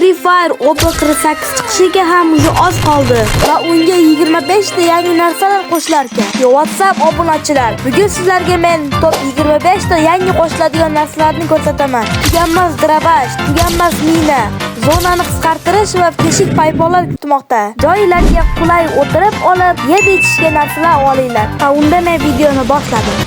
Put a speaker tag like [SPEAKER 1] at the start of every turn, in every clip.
[SPEAKER 1] Free Fire OB48 chiqishiga ham уже oz qoldi va unga 25 ta yangi narsalar qo'shilar ekan. Yo WhatsApp obunachilar, bugun sizlarga men top 25 ta yangi qo'shiladigan narsalarni ko'rsataman. Tuganmas дробаш, tuganmas mina, zonani qisqartirish va teshik paypoqlar kutmoqda. Joylarga qulay o'tirib olib, yeb ichishga narsalar olinglar. Ha, unda men videoni boshladim.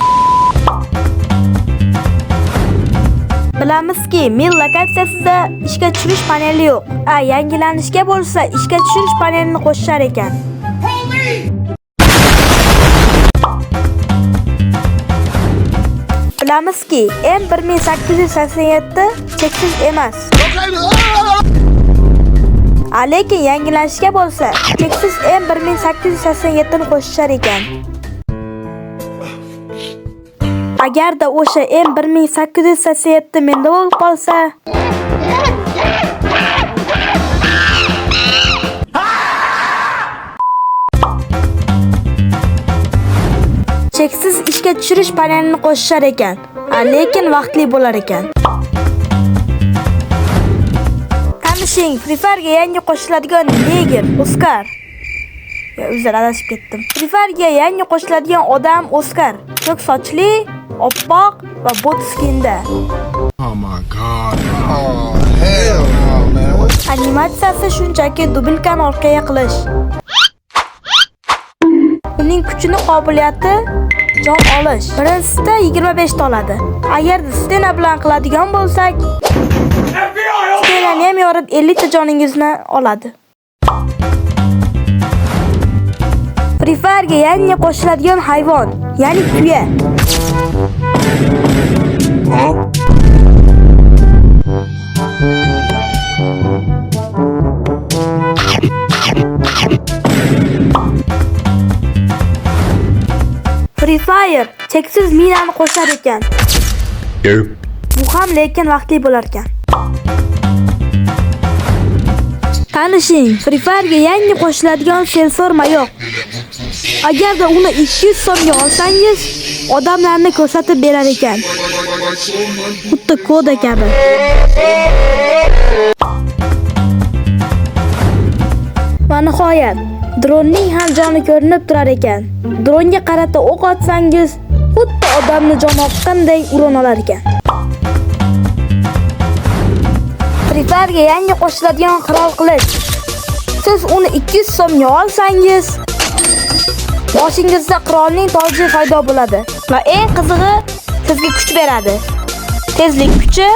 [SPEAKER 1] Bilamizki, Mil lokatsiyasida ishga tushirish paneli yo'q. A, yangilanishga bo'lsa, ishga tushirish panelini qo'shishar ekan. Bilamizki, M1887 cheksiz emas. A, lekin yangilanishga bo'lsa, cheksiz M1887 ni qo'shishar ekan. Agarda o'sha M1887 menda bo'lib qolsa, cheksiz ishga tushirish panelini qo'shishar ekan. A, lekin vaqtli bo'lar ekan. Tanishing, Free Fire'ga yangi qo'shiladigan Neger Oscar. Ya, uzr, adashib ketdim. Free Fire'ga yangi qo'shiladigan odam Oscar. Ko'k sochli, oppoq va bot skinda.
[SPEAKER 2] Oh my God. Oh, hell no, man. What
[SPEAKER 1] Animatsiyasi shunchaki dubilkani orqaga qilish. Uning kuchini qobiliyati jon olish. Birinchisida 25 ta oladi. Agarda стена bilan qiladigan bo'lsak, стена ni ham yorib 50 ta joningizni oladi. Free Fire'ga yangi qo'shiladigan hayvon, ya'ni tuya. Free Fire cheksiz minani qo'shar ekan. Bu ham lekin vaqtli bo'lar ekan. Tanishing, Free Fire'ga yangi qo'shiladigan sensor mayoq. Agarda uni 200 so'mga olsangiz, odamlarni ko'rsatib berar ekan. Xuddi koda kabi. Va nihoyat, dronning ham joni ko'rinib turar ekan. Dronga qarata o'q otsangiz, xuddi odamni joni oqqanday uron olar ekan. Free Fire'ga yangi qo'shiladigan qirol qilich. Siz uni 200 so'mga olsangiz, boshingizda qirolning toji paydo bo'ladi va eng qizig'i sizga kuch beradi. Tezlik kuchi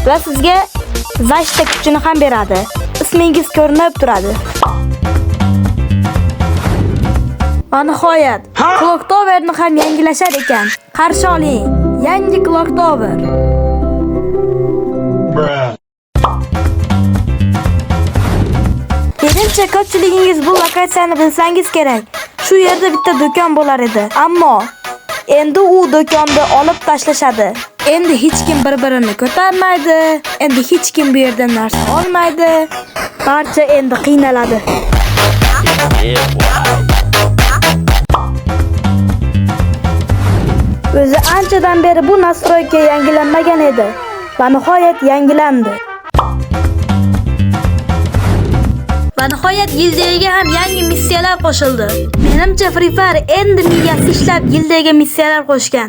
[SPEAKER 1] va sizga защита kuchini ham beradi. Ismingiz ko'rinib turadi. Va nihoyat, Clock Tower'ni ham yangilashar ekan. Qarshi oling, yangi Clock Tower.
[SPEAKER 2] Bruh.
[SPEAKER 1] Menimcha ko'pchiligingiz bu lokatsiyani bilsangiz kerak. Shu yerda bitta do'kon bo'lar edi. Ammo endi u do'konni olib tashlashadi. Endi hech kim bir-birini ko'tarmaydi. Endi hech kim bu yerdan narsa olmaydi. Barcha endi qiynaladi. O'zi anchadan beri bu настройка yangilanmagan edi va nihoyat yangilandi. Va nihoyat gildiyaga ham yangi missiyalar qo'shildi. Menimcha Free Fire endi miyasi ishlab gildiyaga missiyalar qo'shgan.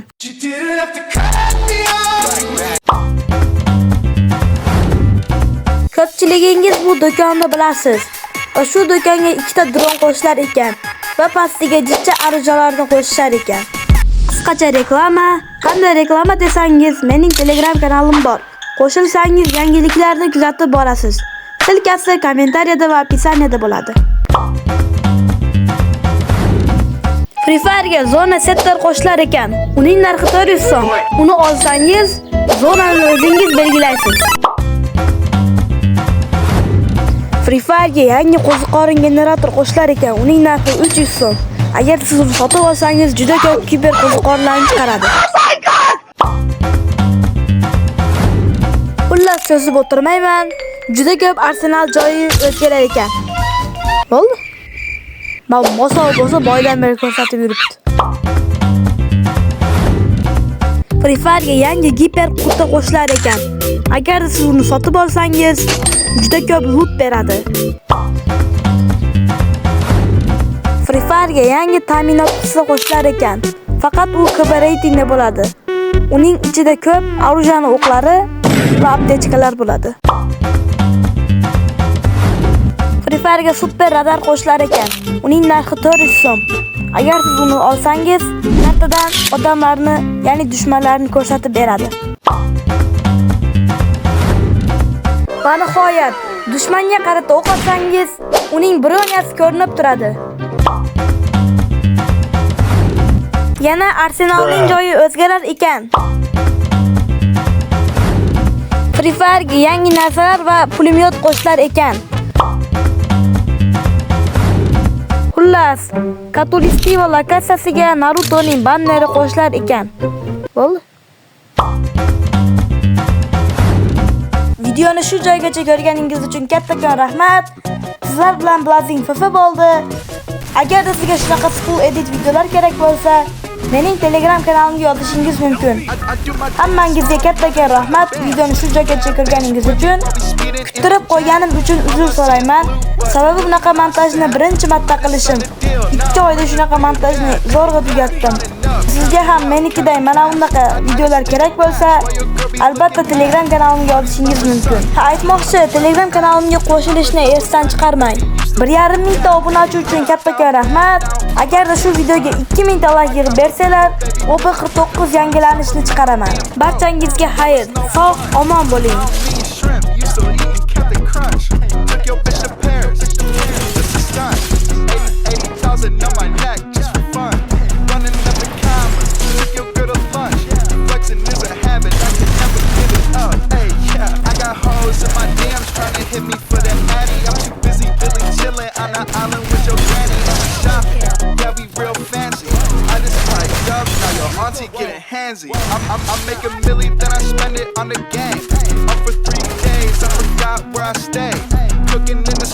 [SPEAKER 1] Ko'pchiligingiz bu do'konni bilasiz. Va shu do'konga ikkita dron qo'shilar ekan va pastiga jicha arizalarni qo'shishar ekan. Qisqacha reklama. Qanday reklama desangiz, mening Telegram kanalim bor. Qo'shilsangiz yangiliklarni kuzatib borasiz. Ссылка si kommentariyada va описание da bo'ladi. Free Fire'ga zona setter qo'shilar ekan. Uning narxi 400 so'm. Uni olsangiz, zonani o'zingiz belgilaysiz. Free Fire'ga yangi qo'ziqorin generator qo'shilar ekan. Uning narxi 300 so'm. Agar siz uni sotib olsangiz, juda ko'p kiber qo'ziqorinlarni chiqaradi. Xullas, cho'zib o'tirmayman. Juda ko'p arsenal joyi o'zgarar ekan. Bo'ldi. Ma mosov bo'lsa boydan beri ko'rsatib yuribdi. Free Fire'ga yangi giper quti qo'shilar ekan. Agar siz uni sotib olsangiz, Juda ko'p loot beradi. Free Fire'ga yangi ta'minot qutisi qo'shilar ekan. Faqat u KB reytingda bo'ladi. Uning ichida ko'p оружие ni o'qlari va аптечка lar bo'ladi. Free Fire'ga super radar qo'shilar ekan. Uning narxi 400 so'm. Agar siz uni olsangiz, kartadan odamlarni, ya'ni dushmanlarni ko'rsatib beradi. Va nihoyat, dushmanga qarata o'q otsangiz, uning broniyasi ko'rinib turadi. Yana Arsenalning joyi o'zgarar ekan. Free Fire'ga yangi narsalar va pulemyot qo'shilar ekan. Xullas, Katulistiva lokatsiyasiga Narutoning banneri qo'shilar ekan. Bo'ldi. Videoni shu joygacha ko'rganingiz uchun kattakon rahmat. Sizlar bilan Blazing FF bo'ldi. Agarda sizga shunaqa school edit videolar kerak bo'lsa, mening Telegram kanalimga yozishingiz mumkin. Hammangizga kattakon rahmat videoni shu joygacha ko'rganingiz uchun. Kuttirib qo'yganim uchun uzr so'rayman. Sababi bunaqa montajni birinchi marta qilishim. 2 oyda shunaqa montajni zo'rg'a tugatdim. Sizga ham menikiday mana bunaqa videolar kerak bo'lsa, albatta Telegram kanalimga yozishingiz mumkin. Ha, aytmoqchi, Telegram kanalimga qo'shilishni esdan chiqarmang. 1,5 mingta obunachi uchun kattakon rahmat. Agarda shu videoga 2000 ta like yig'ib bersanglar, OP49 yangilanishni chiqaraman. Barchangizga xayr, sog' omon bo'ling.
[SPEAKER 3] Shrimp, you still eating Captain Crunch. Took your bitch to Paris. This is stunt. 80,000 on my neck just for fun. Running up the commas. Took your girl to lunch. Flexing is a habit, I can never give it up. Hey, yeah, I got hoes in my DMs trying to hit me for the addy. I'm too busy Billy chilling on the island with your granny. And we shopping, yeah, we real fancy. I just piped up, now your auntie getting handsy. I make a milli, then I spend it on the gang. Up for 3 days, I forgot where I stay. Cooking in the